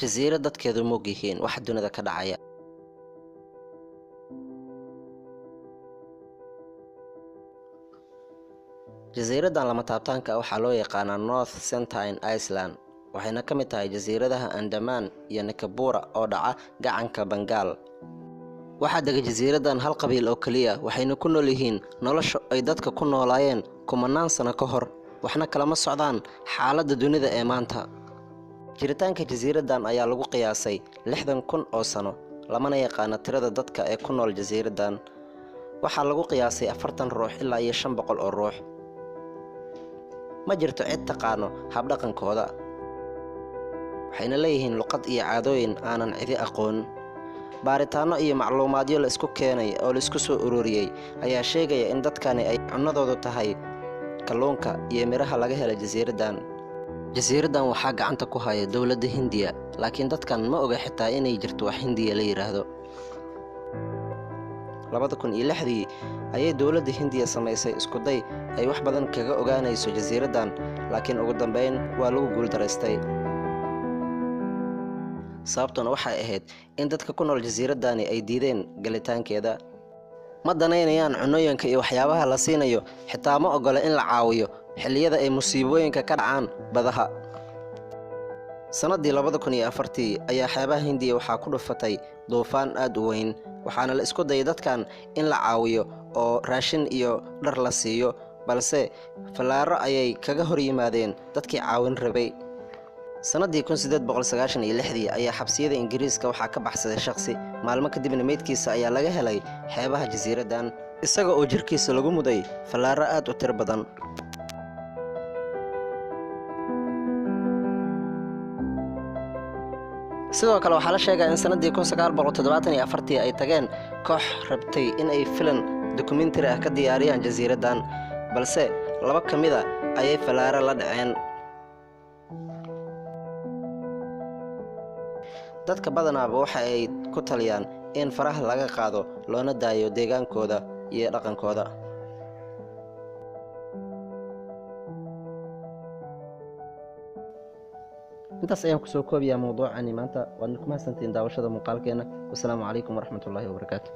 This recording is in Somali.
Jasiirad dadkeedu moog yihiin waxa dunida ka dhacaya. Jasiiraddan lama taabtaanka ah waxaa loo yaqaanaa North Sentinel Island, waxayna ka mid tahay jasiiradaha Andaman iyo Nicobar oo dhaca gacanka Bengal. Waxaa dega jasiiraddan hal qabiil oo keliya, waxayna ku nool yihiin nolosha ay dadka ku noolaayeen kumanaan sano ka hor, waxna kalama socdaan xaaladda dunida ee maanta. Jiritaanka jasiiraddan ayaa lagu qiyaasay 60,000 oo sano, lamana yaqaano tirada dadka ee ku nool jasiiraddan. Waxaa lagu qiyaasay 40 ruux ilaa iyo 500 oo ruux. Ma jirto cid taqaano habdhaqankooda, waxayna leeyihiin luqad iyo caadooyin aanan cidi aqoon. Baaritaanno iyo macluumaadyo la isku keenay oo la isku soo ururiyey ayaa sheegaya in dadkani ay cunnadoodu tahay kalluunka iyo midhaha laga hela jasiiraddan. Jasiiraddan waxaa gacanta ku haya dowladda Hindiya, laakiin dadkan ma oga xitaa inay jirto wax Hindiya la yidhaahdo. 2006dii ayay dowladda Hindiya samaysay iskuday ay wax badan kaga ogaanayso jasiiraddan, laakiin ugu dambeyn waa lagu guuldaraystay. Sababtuna waxay ahayd in dadka ku nool jasiiraddani ay diideen galitaankeeda. Ma danaynayaan cunnooyinka iyo waxyaabaha la siinayo, xitaa ma oggola in la caawiyo xilliyada ay musiibooyinka ka dhacaan badaha. Sannaddii 2004tii ayaa xeebaha Hindiya waxaa ku dhufatay duufaan aad u weyn, waxaana la isku dayay dadkan in la caawiyo oo raashin iyo dhar la siiyo, balse fallaaro ayay kaga hor yimaadeen dadkii caawin rabay. Sannaddii 1896dii ayaa xabsiyada Ingiriiska waxaa ka baxsaday shakhsi, maalmo kadibna meydkiisa ayaa laga helay xeebaha jasiiraddan, isaga oo jirkiisa lagu muday fallaaro aad u tiro badan. Sidoo kale waxaa la sheegaa in sannaddii 1974tii ay tageen koox rabtay in ay filan dokumentari ah ka diyaariyaan jasiiraddan, balse laba ka mid a ayay fallaaro la dhaceen. Dadka badanaaba waxa ay ku taliyaan in faraha laga qaado loona daayo deegaankooda iyo dhaqankooda. Intaas ayaan kusoo koobayaa mawduucani maanta. Waadna ku mahadsantihiin daawashada muuqaalkeena. Wasalaamu calaykum waraxmatullaahi wabarakaatu.